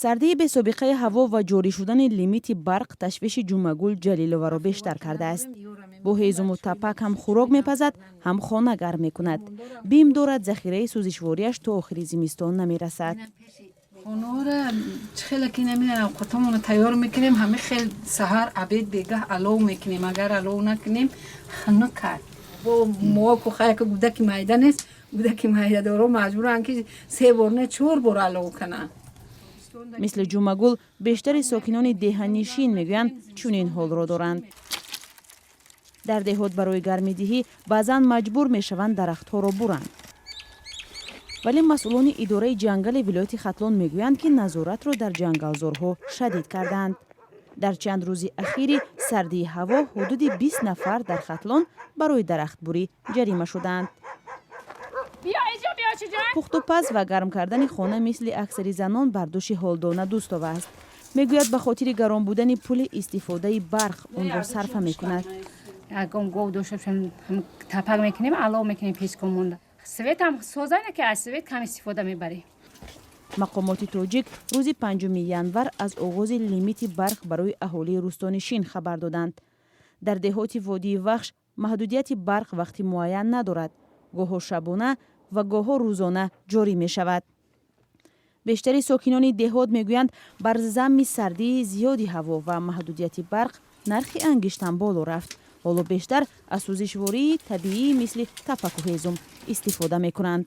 Сардии бесобиқаи ҳаво ва ҷорӣ шудани лимити барқ ташвиши Ҷумъагул Ҷалиловаро бештар кардааст. Бо ҳезуму тапак ҳам хӯрок мепазад, ҳам хона гарм мекунад. Бим дорад, захираи сӯзишвориаш то охири зимистон намерасад. Хонора чӣ хеле ки намедонам, қутомоно тайёр мекунем. Ҳами хел саҳар, обед, бегаҳ алов мекунем. Агар алов накунем, хунук аст. Бо мо кухая ки гудаки майда нест, гудаки майдадоро маҷбуранд, ки се бор не, чор бор алов кунанд. Мисли Ҷумъагул бештари сокинони деҳанишин мегӯянд, чунин ҳолро доранд. Дар деҳот барои гармидиҳӣ баъзан маҷбур мешаванд дарахтҳоро буранд, вале масъулони идораи ҷангали вилояти Хатлон мегӯянд, ки назоратро дар ҷангалзорҳо шадид кардаанд. Дар чанд рӯзи ахири сардии ҳаво ҳудуди 20 нафар дар Хатлон барои дарахтбурӣ ҷарима шудаанд. Пухтупаз ва гарм кардани хона мисли аксари занон бар дӯши Ҳолдона Дӯстова аст. Мегӯяд, ба хотири гарон будани пули истифодаи барқ онро сарфа мекунад. Ягон гов дошта бошем, тапак мекунем, алов мекунем, печка монда. Свет ҳам созане, ки аз свет кам истифода мебарем. Мақомоти тоҷик рӯзи 5 январ аз оғози лимити барқ барои аҳолии рӯстонишин хабар доданд. Дар деҳоти водии Вахш маҳдудияти барқ вақти муайян надорад, гоҳо шабона ва гоҳо рӯзона ҷорӣ мешавад. Бештари сокинони деҳот мегӯянд, бар замми сардии зиёди ҳаво ва маҳдудияти барқ нархи ангиштам боло рафт. Ҳоло бештар аз сӯзишвории табиӣ, мисли тапаку ҳезум, истифода мекунанд.